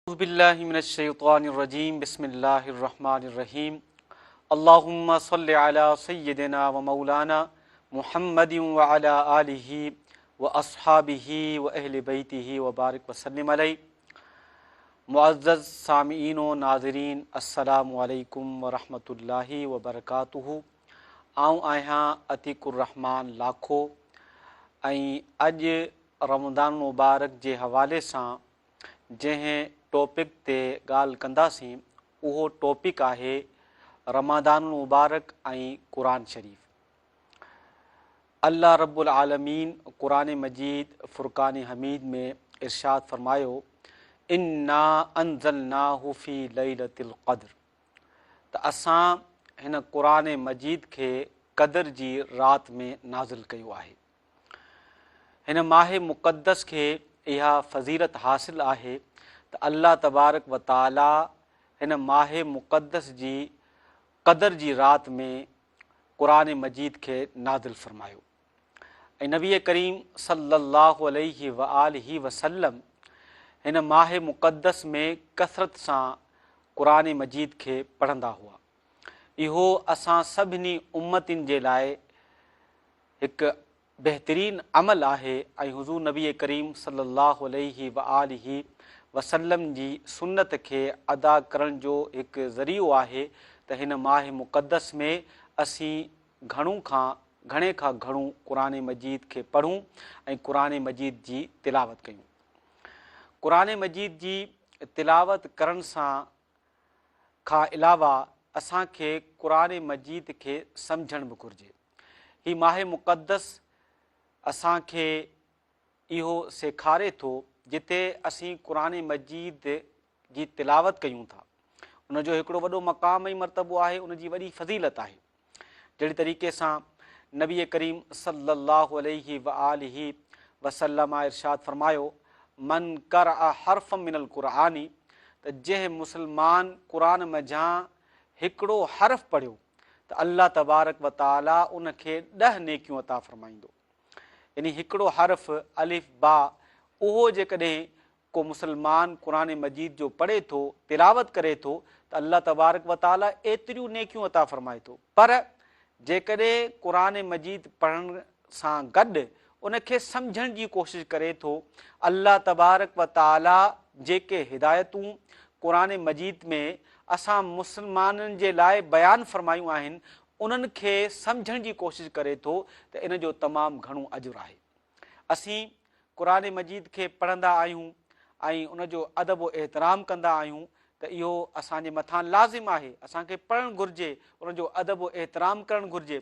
اعوذ بالله من الشيطان الرجيم بسم الله الرحمن الرحيم اللهم صل على سيدنا ومولانا محمد وعلى آله واصحابه واهل بيته وبارك وسلم عليه معزز سامعين و ناظرين السلام عليڪم ورحمة الله وبرڪاته آئون آهيان عتيق الرحمان لاکو ۽ اڄ رمضان مبارڪ جي حوالي سان جنهن ٽاپڪ تي ڳالهه ڪنداسين اهو ٽاپڪ آهي رمضان المبارڪ ۽ قرآن شريف. الله رب العالمين قرآن مجيد فرقان حميد ۾ ارشاد فرمايو انا انزلناه في ليلة القدر ته اسان هن قرآن مجيد کي قدر جي رات ۾ نازل ڪيو آهي. هن ماهه مقدس کي اها فضيلت حاصل آهي ته الله تبارڪ و تعالي هن ماهه مقدس جي قدر جي رات ۾ قرآن مجيد کي نازل فرمايو ۽ نبي ڪريم صلي الله عليه وآله وسلم هن ماهه مقدس ۾ ڪثرت سان قرآن مجيد کي پڙهندا هئا. اهو اسان سڀني امتين جي لاء هڪ بهترين عمل آهي ۽ حضور نبي ڪريم صلي الله عليه واٰله وسلم جي سنت کي ادا ڪرڻ جو هڪ ذريعو آهي ته هن ماهه مقدس ۾ اسين گهڻو کان گهڻي کان گهڻو قرآن مجيد کي پڙهون ۽ قرآن مجيد جي تلاوت ڪيون. قرآن مجيد جي تلاوت ڪرڻ سان کان علاوه اسان کي قرآن مجيد کي سمجهڻ به گهرجي. هي ماهه مقدس اسان کي اهو سيکاري ٿو جتي اسين قرآن مجيد جي تلاوت ڪيون ٿا ان جو هڪڙو وڏو مقام ۽ مرتبو آهي ان جي وڏي فضيلت آهي. جهڙي طريقي سان نبي ڪريم صلّي اللّٰه عليه واٰله وسلّم ارشاد فرمايو، من قرأ حرفا من القرآن ته جنهن مسلمان قرآن منجهان هڪڙو حرف پڙهيو ته الله تبارڪ وتعاليٰ ان کي ڏهه نيڪيون عطا فرمائيندو. يعني هڪڙو حرف الف با اهو جيڪڏهن ڪو مسلمان قرآن مجيد جو پڙهي ٿو، تلاوت ڪري ٿو ته الله تبارڪ و تعاليٰ ايتريون نيڪيون عطا فرمائي ٿو. پر جيڪڏهن قرآن مجيد پڙهڻ سان گڏ ان کي سمجهڻ جي ڪوشش ڪري ٿو، الله تبارڪ و تعاليٰ جيڪي هدايتون قرآن مجيد ۾ اسان مسلمانن جي لاء بيان فرمايون آهن، انهن کي سمجهڻ جي ڪوشش ڪري ٿو ته ان جو تمام گهڻو اجر آهي. اسين قرآن مجيد کي پڙهندا آهيون ۽ ان جو ادب و احترام ڪندا آهيون ته اهو اسان جي مٿان لازم آهي، اسان کي پڙهڻ گهرجي، ان جو ادب و احترام ڪرڻ گهرجي،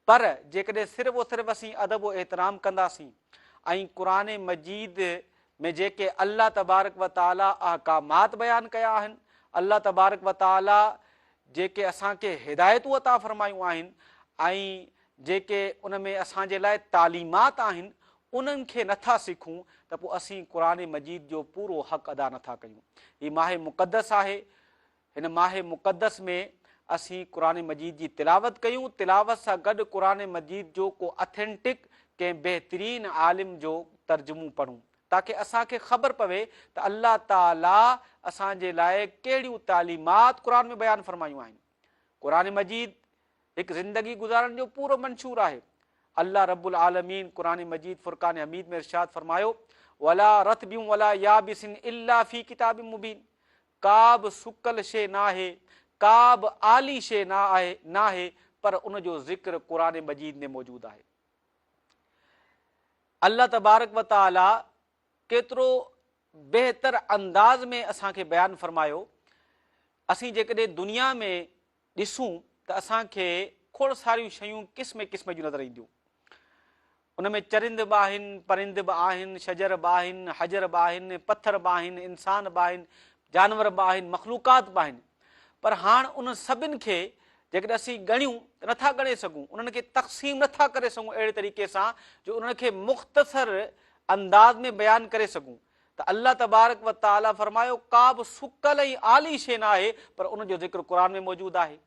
پر جيڪڏهن صرف و صرف اسين ادب و احترام ڪنداسين ۽ قرآن مجيد ۾ جيڪي الله تبارڪ و تعاليٰ احڪامات بيان ڪيا آهن، الله تبارڪ و تعاليٰ جيڪي اسان کي هدايتون عطا فرمايون آهن ۽ جيڪي ان ۾ اسان جي لاء تعليمات آهن انهن کي نه ٿا سکون ته پوء اسين قرآن مجيد جو پورو حق ادا نه ٿا ڪيون. هي ماهه مقدس آهي، هن ماهه مقدس ۾ اسين قرآن مجيد جي تلاوت ڪيون، تلاوت سان گڏ قرآن مجيد جو ڪو اٿينٽڪ ڪنهن بهترين عالم جو ترجمو پڙهون تاڪه اسان کي خبر پوي ته الله تعاليٰ اسان جي لاء ڪهڙيون تعليمات قرآن ۾ بيان فرمايون آهن. قرآن مجيد هڪ زندگي گذارڻ جو پورو منشور آهي. الله رب العالمين قرآن مجيد فرقان حميد ۾ ارشاد فرمايو، ولا رطب ولا يابس الا في ڪتاب مبين ڪا به سڪل شيء ناهي، ڪا به آلي شيء ناهي پر ان جو ذڪر قرآن مجيد ۾ موجود آهي. الله تبارڪ و تعالي ڪيترو بهتر انداز ۾ اسان کي بيان فرمايو، اسين جيڪڏهن دنيا ۾ ڏسون ته اسان کي کوڙ ساريون شيون قسم قسم جون نظر اينديون. ان ۾ چرند به آهن، پرند به آهن، شجر به آهن، حجر به آهن، پٿر به آهن، انسان به آهن، جانور به آهن، مخلوقات به آهن. پر هاڻ انهن سڀن کي جيڪڏهن اسين ڳڻيون ته نٿا ڳڻي سگهون، انهن کي تقسيم نٿا ڪري سگهون اهڙي طريقي سان جو انهن کي مختصر انداز ۾ بيان ڪري سگهون. ته الله تبارڪ و تعاليٰ فرمايو، ڪا به سڪل ۽ آلي شيء نه آهي پر ان جو ذڪر قرآن ۾ موجود آهي.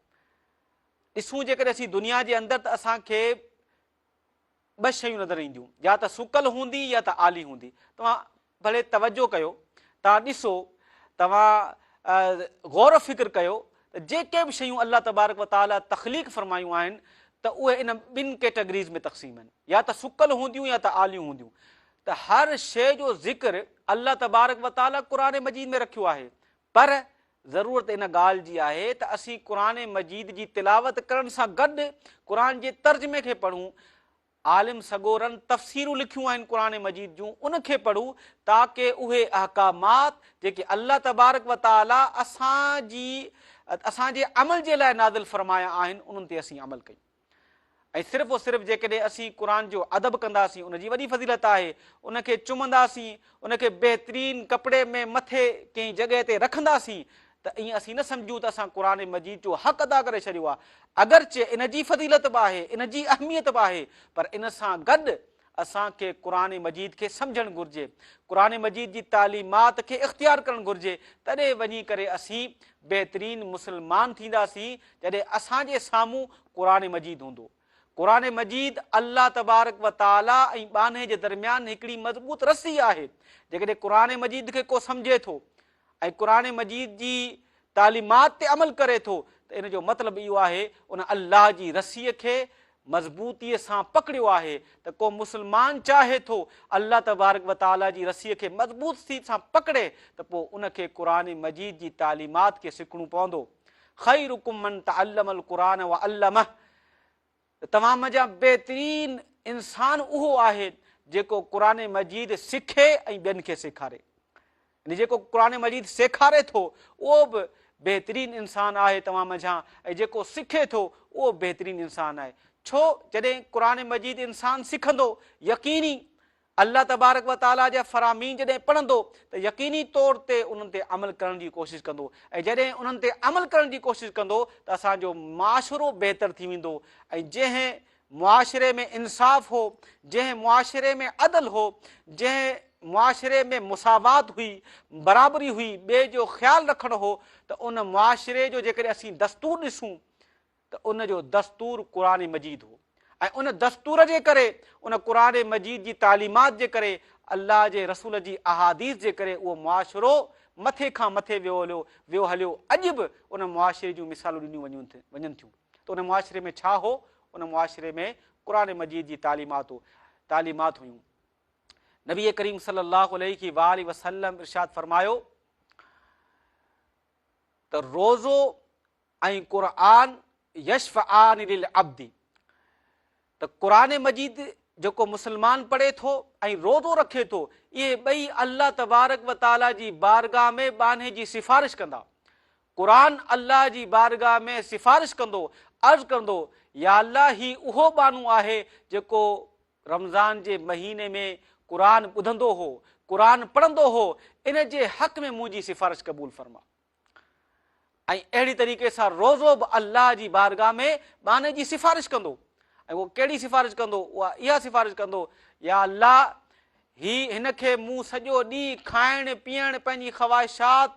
ڏسون جيڪڏهن اسين دنيا جي اندر ته اسان کي ٻه شيون نظر اينديون يا ته سڪل هوندي يا ته آلي هوندي. توهان ڀلي توجه ڪيو، توهان ڏسو توهان غور و فڪر ڪيو ته جيڪي به شيون الله تبارڪ و تعاليٰ تخليق فرمايون آهن ته اهي ان ٻن ڪيٽيگريز ۾ تقسيم آهن يا ته سڪل هونديون يا ته آليون هونديون ته هر شيء جو ذڪر الله تبارڪ و تعاليٰ قرآن مجيد ۾ رکيو آهي پر ضرورت ان ڳالهه جي آهي ته اسين قرآن مجيد جي تلاوت ڪرڻ سان گڏ قرآن جي ترجمي کي پڙهون، عالم سڳورن تفسيرون لکيون آهن قرآن مجيد جون ان کي پڙهون تاڪه اهي احڪامات جيڪي الله تبارڪ و تعالي اسان جي اسان جي عمل جي لاء نازل فرمايا آهن انهن تي اسين عمل ڪيون. ۽ صرف و صرف جيڪڏهن اسين قرآن جو ادب ڪنداسين ان جي وڏي فضيلت آهي، ان کي چمنداسين، ان کي بهترين ڪپڙي ۾ مٿي ڪنهن جڳهه تي رکنداسين ته ائين اسين نه سمجهون ته اسان قرآن مجيد جو حق ادا ڪري ڇڏيو آهي، اگرچه ان جي فضيلت به آهي، ان جي اهميت به آهي پر ان سان گڏ اسان کي قرآن مجيد کي سمجهڻ گهرجي، قرآن مجيد جي تعليمات کي اختيار ڪرڻ گهرجي، تڏهن وڃي ڪري اسين بهترين مسلمان ٿينداسين، جڏهن اسان جي سامهون قرآن مجيد هوندو. قرآن مجيد الله تبارڪ و تعاليٰ ۽ ٻانهي جي درميان هڪڙي مضبوط رسي آهي، جيڪڏهن قرآن مجيد کي ڪو سمجهي ٿو ۽ قرآن مجيد جي تعليمات تي عمل ڪري ٿو ته ان جو مطلب اهو آهي ان الله جي رسيء کي مضبوطيء سان پڪڙيو آهي ته ڪو مسلمان چاهي ٿو الله تبارڪ و تعاليٰ جي رسيء کي مضبوطي سان پڪڙي ته پوء ان کي قرآن مجيد جي تعليمات کي سکڻو پوندو خيرڪم من تعلم القرآن وعلمه ته توهان منجهان بهترين انسان اهو آهي جيڪو قرآن مجيد سکي ۽ ٻين کي سيکاري. يعني جيڪو قرآن مجيد سيکاري ٿو اهو به بهترين انسان آهي توهان منجهان ۽ جيڪو سکي ٿو اهو به بهترين انسان آهي. ڇو جڏهن قرآن مجيد انسان سکندو يقيني الله تبارڪ و تعاليٰ جا فرامين جڏهن پڙهندو ته يقيني طور تي انهن تي عمل ڪرڻ جي ڪوشش ڪندو ۽ جڏهن انهن تي عمل ڪرڻ جي ڪوشش ڪندو ته اسان جو معاشرو بهتر ٿي ويندو ۽ جنهن معاشري ۾ انصاف هو، جنهن معاشري ۾ عدل هو، جنهن معاشري ۾ مساوات هئي، برابري هئي، ٻئي جو خيال رکڻ هو ته ان معاشري جو جيڪڏهن اسين دستور ڏسون ته ان جو دستور قرآن مجيد هو ۽ ان دستور جي ڪري ان قرآن مجيد جي تعليمات جي ڪري الله جي رسول جي احاديث جي ڪري اهو معاشرو مٿي کان مٿي ويو هليو ويو هليو اڄ به ان معاشري جون مثالون ڏنيون وڃن ٿيون ته ان معاشري ۾ ڇا هو ان معاشري ۾ قرآن مجيد جي تعليمات هو تعليمات هيون نبي ڪريم صلي الله عليه وآله وسلم ارشاد فرمايو ته روزو ۽ قرآن يشفعان للعبد ته قرآن مجيد جيڪو مسلمان پڙهي ٿو ۽ روزو رکي ٿو اهي ٻئي الله تبارڪ و تعالي جي بارگاهه ۾ ٻانهي جي سفارش ڪندا. قرآن الله جي بارگاهه ۾ سفارش ڪندو، عرض ڪندو، يا الله هي اهو ٻانهو آهي جيڪو رمضان جي مهيني ۾ قرآن ٻڌندو هو، قرآن پڙهندو هو، ان جي حق ۾ منهنجي سفارش قبول فرما. ۽ اهڙي طريقي سان روزو به الله جي بارگاهه ۾ ٻانهي جي سفارش ڪندو ۽ اهو ڪهڙي سفارش ڪندو اها اها سفارش ڪندو يا الله هي هن کي مون سڄو ڏينهن کائڻ پيئڻ پنهنجي خواهشات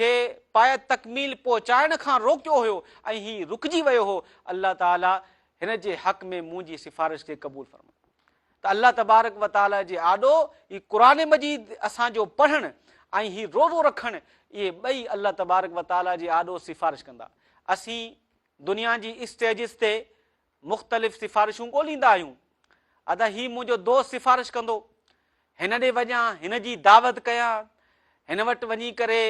کي پايه تڪميل پهچائڻ کان روڪيو هيو ۽ هي رڪجي ويو هو الله تعالي هن جي حق ۾ منهنجي سفارش کي قبول فرما ته الله تبارڪ و تعالي جي آڏو هي قرآن مجيد اسان جو پڙهڻ ۽ هي روزو رکڻ اهي ٻئي الله تبارڪ و تعالي جي آڏو سفارش ڪندا. اسين دنيا جي اسٽيجز تي مختلف سفارشون ڳوليندا آهيون. ادا هي منهنجو دوست سفارش ڪندو، هن ڏي وڃان، هن جي دعوت ڪيان، هن وٽ وڃي ڪري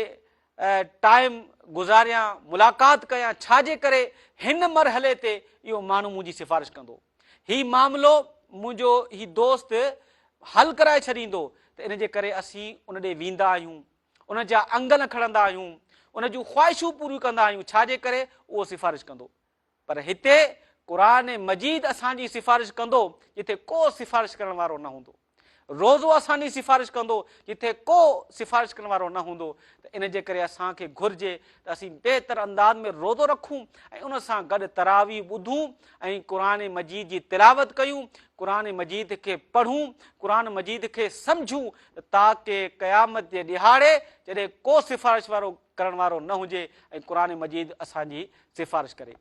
ٽائيم گذاريان، ملاقات ڪيان، ڇا جي ڪري هن مرحلي تي اهو ماڻهو منهنجي سفارش ڪندو. هي معاملو منهنجو هي دوست حل ڪرائي ڇڏيندو ته ان جي ڪري اسين ان ڏي ويندا آهيون، ان جا انگل کڻندا آهيون، ان جون خواهشون پوريون ڪندا آهيون، ڇا جي ڪري اهو سفارش ڪندو. پر هتي قرآن مجيد اسان جي سفارش ڪندو جتي ڪو سفارش ڪرڻ وارو نه هوندو. روزو اسان جي سفارش ڪندو جتي ڪو سفارش ڪرڻ وارو نه هوندو ته ان جي ڪري اسان کي گهرجي ته اسين بهتر انداز ۾ روزو رکون ۽ ان سان گڏ تراويح ٻڌون ۽ قرآن مجيد جي تلاوت ڪيون، قرآن مجيد کي پڙهون، قرآن مجيد کي سمجهون ته تاڪه قيامت جي ڏهاڙي جڏهن ڪو سفارش وارو ڪرڻ وارو نه هجي ۽ قرآن مجيد اسان جي سفارش ڪري.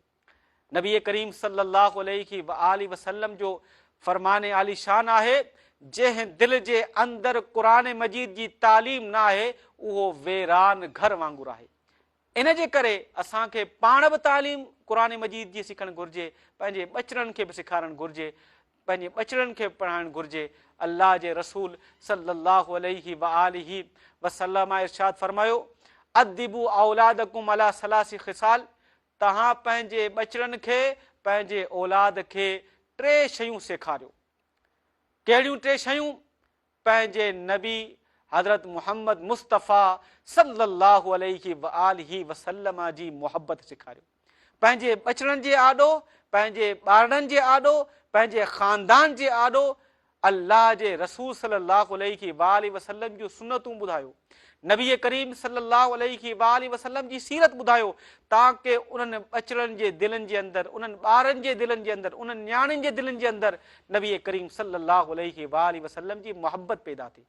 نبي ڪريم صلّي اللّٰه عليه واٰله وسلّم جو فرمان عالي شان آهي، جنهن دل جي اندر قرآن مجيد جي تعليم نه آهي، اهو ويران گهر وانگر آهي. ان جي ڪري اسان کي پاڻ به تعليم قرآن مجيد جي سکڻ گهرجي، پنهنجي ٻچڙن کي به سيکارڻ گهرجي، پنهنجي ٻچڙن کي به پڙهائڻ گهرجي. الله جي رسول صلّي اللّٰه عليه واٰله وسلّم ارشاد فرمايو، ادّبوا اولادکم علي ثلاث خصال، توهان پنهنجي ٻچڙن کي، پنهنجي اولاد کي ٽي شيون سيکاريو. ڪهڙيون ٽي شيون؟ پنهنجي نبي حضرت محمد مصطفيٰ صلّي اللّٰه عليه واٰله وسلّم جي محبت سيکاريو. پنهنجي ٻچڙن جي آڏو، پنهنجي ٻارڙن جي آڏو، پنهنجي خاندان جي آڏو الله جي رسول صلّي اللّٰه عليه واٰله وسلّم جون سنتون ٻڌايو. نبي ڪريم صلّي اللّٰه عليه واٰله وسلّم جي سيرت ٻڌايو تانڪه انهن ٻچڙن جي دلن جي اندر، انهن ٻارن جي دلن جي اندر، انهن نياڻين جي دلن جي اندر نبي ڪريم صلّي اللّٰه عليه واٰله وسلّم جي محبت پيدا ٿئي.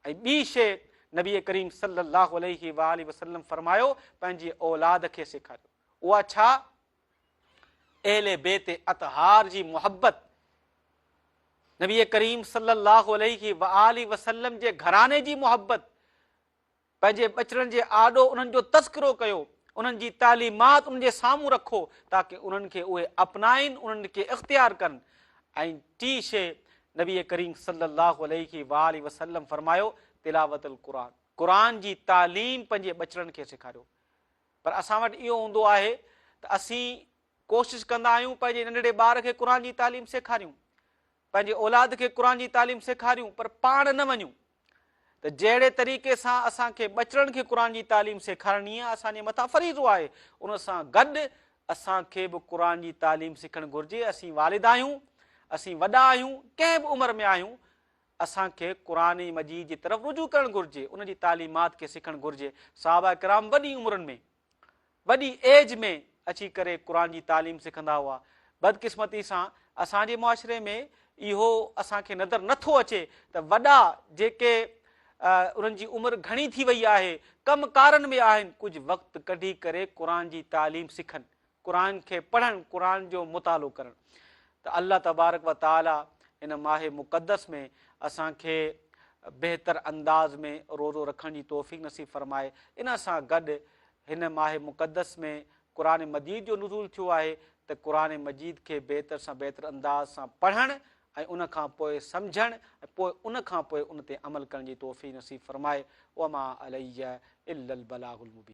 ۽ ٻي شيء نبي ڪريم صلّي اللّٰه عليه واٰله وسلّم فرمايو پنهنجي اولاد کي سيکاريو. اها ڇا؟ اهل بيت اطهار جي محبت، نبي ڪريم صلّي اللّٰه عليه واٰله وسلّم جي گهراڻي جي محبت، پنهنجي ٻچڙن جي آڏو انهن جو تذڪرو ڪيو، انهن جي تعليمات انهن جي سامهون رکو تاڪه انهن کي اهي اپنائين، انهن کي اختيار ڪن ۽ ٽي شيء نبي ڪريم صلّي اللّٰه عليه واٰله وسلّم فرمايو، تلاوت القرآن، قرآن جي تعليم پنهنجي ٻچڙن کي سيکاريو. پر اسان وٽ اهو هوندو آهي ته اسين ڪوشش ڪندا آهيون پنهنجي ننڍڙي ٻار کي قرآن جي تعليم سيکاريون، پنهنجي اولاد کي قرآن جي تعليم سيکاريون پر پاڻ نه وڃون ته جهڙي طريقي سان اسان کي ٻچڙن کي قرآن جي تعليم سيکارڻي آهي اسان جي مٿان فريضو آهي ان سان گڏ اسان کي به قرآن جي تعليم سکڻ گهرجي. اسين والد آهيون، اسين وڏا آهيون، ڪنهن به عمر ۾ آهيون اسان کي قرآن مجيد جي طرف رجوع ڪرڻ گهرجي، ان جي تعليمات کي سکڻ گهرجي. صحابه ڪرام وڏي عمرن ۾، وڏي ايج ۾ اچي ڪري قرآن جي تعليم سکندا هئا. بدقسمتي سان اسان جي معاشري ۾ اهو اسان کي نظر نه ٿو اچي ته وڏا جيڪي انهن جي عمر گهڻي ٿي وئي آهي، ڪم ڪارن ۾ آهن، ڪجهه وقت ڪڍي ڪري قرآن جي تعليم سکن. قرآن کي پڙهڻ، قرآن جو مطالعو ڪرڻ ته الله تبارڪ و تعالي هن ماهه مقدس ۾ اسان کي بهتر انداز ۾ روزو رکڻ جي توفيق نصيب فرمائي. ان سان گڏ هن ماهه مقدس ۾ قرآن مجيد جو نزول ٿيو آهي ته قرآن مجيد کي بهتر سان بهتر انداز سان پڙهڻ ۽ ان کان پوء سمجهڻ ۽ پوء ان کان پوء ان تي عمل ڪرڻ جي توفيق نصيب فرمائي. وما علي الا البلاغ المبين.